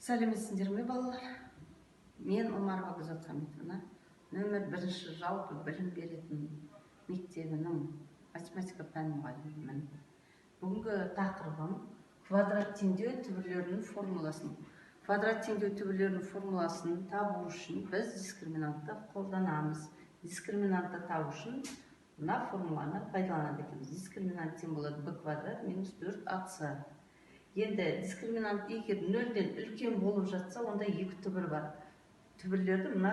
Сәлеметсіңдер ме, балалар? Мен Омарова Гүлзат Хамитовна, нөмір бірінші жалпы білім беретін мектебінің математика пән мұғалімімін. Бүгінгі тақырыбым квадрат теңдеу түбірлерінің формуласын. Квадрат теңдеу түбірлерінің формуласын табу үшін біз дискриминантты қолданамыз. Дискриминантты табу үшін мына формуланы пайдаланады екенбіз. Дискриминант тең болады b квадрат минус 4ac. Енді дискриминант егер нөлден үлкен болып жатса, онда екі түбір бар. Түбірлерді мына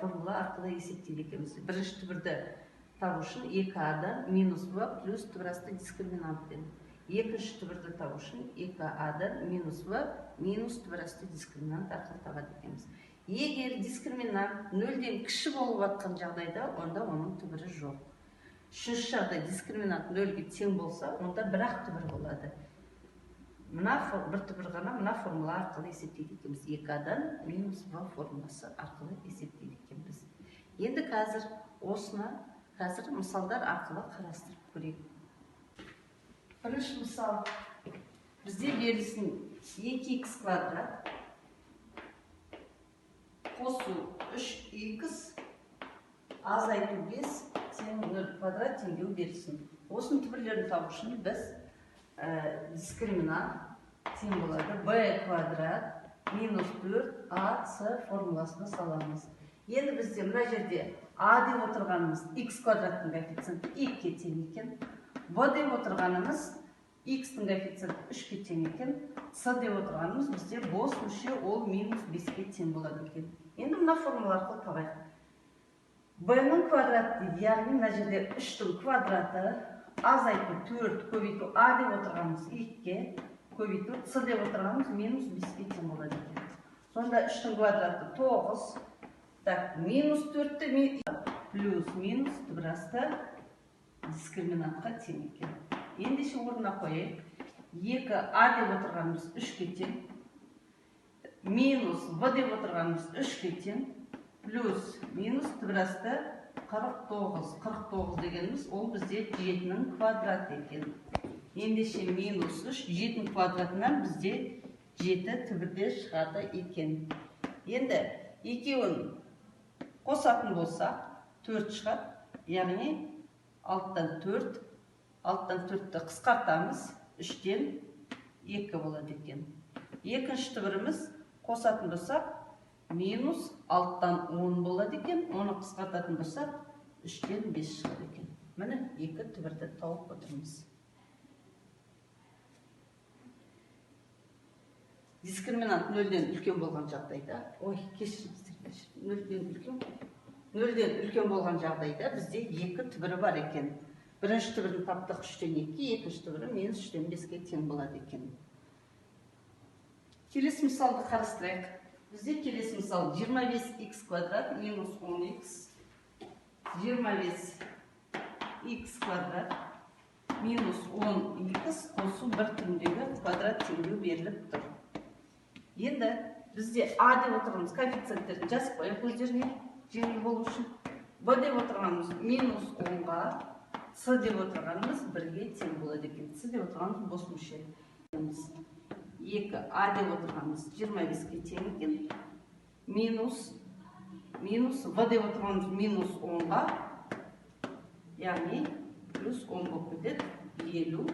формула арқылы есептейді екенбіз. Бірінші түбірді табу үшін 2а-дан минус b плюс түбір асты дискриминантпен. Екінші түбірді табу үшін 2а-дан минус b минус түбір асты дискриминант арқылы табады екенбіз. Егер дискриминант нөлден кіші болып жатқан жағдайда, онда оның түбірі жоқ. Үшінші жағдай, дискриминант нөлге тең болса, онда бір-ақ түбір болады. Мына бір түбір ғана мына формула арқылы есептейді екенбіз. 2а-дан минус b формуласы арқылы есептейді екенбіз. Енді қазір осыны қазір мысалдар арқылы қарастырып көрейік. Бірінші мысал. Бізде берілсін 2х квадрат қосу 3х азайту 5 тең 0 квадрат теңдеу берілсін. Осының түбірлерін табу үшін біз дискриминант тең болады b квадрат минус 4ac формуласына саламыз. Енді бізде мына жерде a деп отырғанымыз x квадраттың коэффициенті 2-ге тең екен, b деп отырғанымыз x-тің коэффициенті 3-ке тең екен, c деп отырғанымыз бізде бос мүше, ол минус 5-ке тең болады екен. Енді мына формула арқылы табайық. B-ның квадраты дейді, яғни мына жерде 3-тің квадраты азайту 4 көбейту а деп отырғанымыз 2-ге көбейту c деп отырғанымыз минус 5-ке тең болады екен. Сонда 3-тің квадраты 9, так, минус 4-ті плюс минус түбір асты дискриминантқа тең екен. Ендеше орнына қояйық. 2а деп отырғанымыз 3-ке тең, минус b деп отырғанымыз 3-ке тең, плюс минус түбір асты 49. 49 дегеніміз ол бізде 7-нің квадраты екен. Ендеше минус 3, 7-нің квадратынан бізде 7 түбірде шығады екен. Енді екеуін қосатын болсақ, 4 шығады, яғни 6-тан 4, 6-тан 4-ті қысқартамыз, 3-тен 2 болады екен. Екінші түбіріміз қосатын болсақ, минус 6-тан 10 болады екен, оны қысқартатын болсақ, 3-тен 5 шығады екен. Міне, екі түбірді тауып отырмыз. Дискриминант нөлден үлкен болған жағдайда, ой, кешіріңіздер, нөлден үлкен болған жағдайда бізде екі түбірі бар екен. Бірінші түбірін таптық 3-тен 2, екінші түбірі минус 3-тен 5-ке тең болады екен. Келесі мысалды қарастырайық. Бізде келесі мысал 25х квадрат минус 10х, 25х квадрат минус 10х қосу бір түріндегі квадрат теңдеу беріліп тұр. Енді бізде а деп отырғанымыз коэффициенттерін жазып қояйық өздеріне жеңіл болу үшін. Б деп отырғанымыз минус 10-ға, С деп отырғанымыз 1-ге тең болады екен. С деп отырғанымыз бос мүше. 2а деп отырғанымыз 25-ке тең екен. Минус В деп отырғанымыз минус 10-ға, яғни плюс 10 болып кетеді, 50,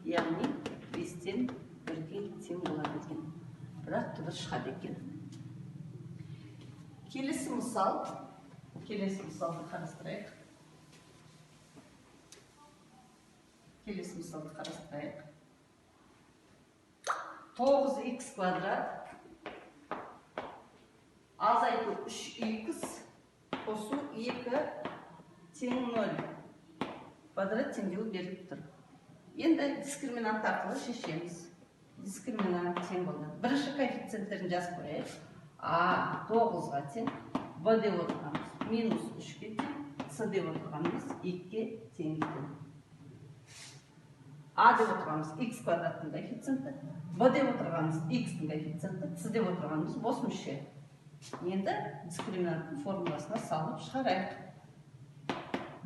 яғни 5-тен 1-ге тең болады екен. Бірақ түбір шығады екен. Келесі мысал, келесі мысалды қарастырайық. Келесі мысалды қарастырайық. 9х квадрат азайту 3х қосу 2 тең 0 квадрат теңдеуі беріліп тұр. Енді дискриминант арқылы шешеміз. Дискриминант тең болады. Бірінші коэффициенттерін жазып қояйық. А 9-ға тең, Б деп отырғанымыз минус 3-ке тең, С деп отырғанымыз 2-ге тең екен. А деп отырғанымыз х квадраттың коэффициенті, Б деп отырғанымыз х-тің коэффициенті, С деп отырғанымыз бос мүше. Енді дискриминанттың формуласына салып шығарайық.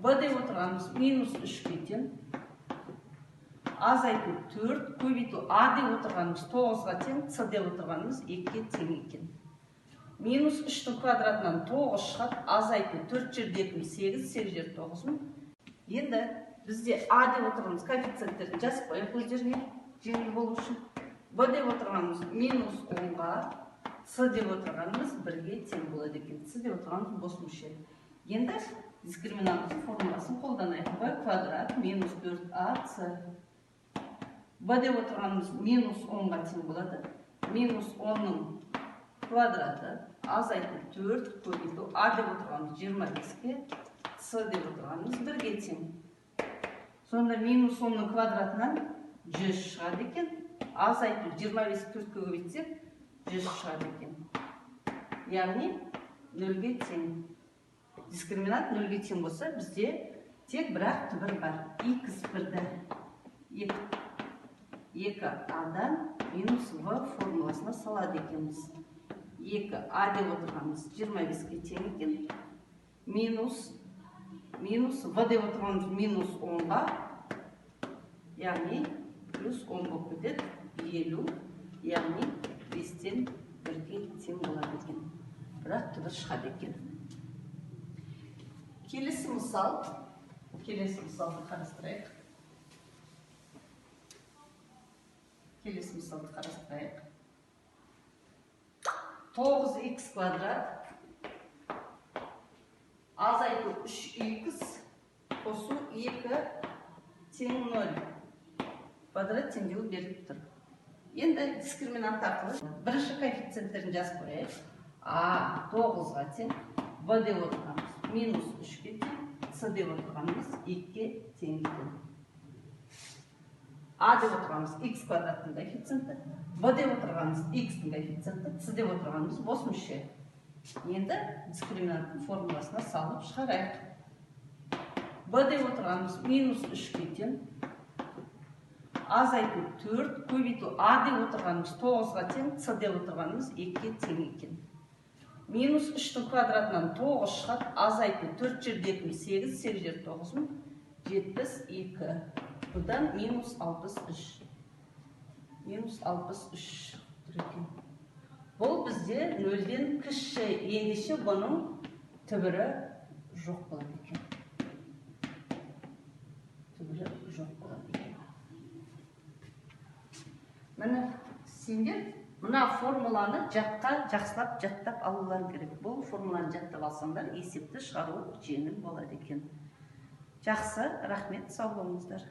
Б деп отырғанымыз минус 3-ке тең, Азайту 4 көбейту А деп отырғанымыз 9-ға тең, С деп отырғанымыз 2-ге тең екен. Минус 3-тің квадратынан 9 шығады, азайту 4 жерде 2, 8, 8 жерде 9. Енді бізде А деп отырғанымыз коэффициенттерін жазып қояйық өздеріне жеңіл болу үшін. Б деп отырғанымыз минус 10-ға, С деп отырғанымыз 1-ге тең болады екен. С деп отырғанымыз бос мүше. Енді дискриминанттың формуласын қолданайық. Б квадрат минус 4AC. Б деп отырғанымыз минус 10-ға тең болады. Минус 10-ның квадраты азайту 4 көбейту А деп отырғанымыз 25-ке, С деп отырғанымыз 1-ге тең. Сонда минус 10-ның квадратынан 100 шығады екен. Азайту 25 4-ке көбейтсек 100 шығады екен. Яғни 0-ге тең. Дискриминант 0-ге тең болса, бізде тек бір-ақ түбір бар. Х1-ді 2А-дан минус В формуласына салады екенбіз. 2А деп отырғанымыз 25-ке тең екен. Минус В деп отырғанымыз минус 10-ға, яғни плюс 10 болып кетеді, 50, яғни 5-тен 1-ге тең болады екен. Бірақ түбір шығады екен. Келесі мысал, келесі мысалды қарастырайық. Келесі мысалды қарастырайық. 9х квадрат азайту 3х қосу 2 тең 0 квадрат теңдеуі беріліп тұр. Енді дискриминант арқылы бірінші коэффициенттерін жазып қояйық. А 9-ға тең, Б деп отырғанымыз минус 3-ке тең, С деп отырғанымыз 2-ге тең екен. А деп отырғанымыз х квадраттың коэффициенті, Б деп отырғанымыз х-тің коэффициенті, С деп отырғанымыз бос мүше. Енді дискриминанттың формуласына салып шығарайық. Б деп отырғанымыз минус 3-ке тең, азайту 4 көбейту А деп отырғанымыз 9-ға тең, С деп отырғанымыз 2-ге тең екен. Минус 3-тің квадратынан 9 шығады, азайту 4 жерде 2, 8, 8 жерде 9, 72. Бұдан минус 63. Минус 63 тұр екен. Бұл бізде 0-ден кіші, ендеше бұның түбірі жоқ болады екен. Түбірі жоқ болады екен. Міне, сендер мына формуланы жатқа жақсылап жаттап алуларың керек. Бұл формуланы жаттап алсаңдар, есепті шығару жеңіл болады екен. Жақсы, рахмет, сау болыңыздар.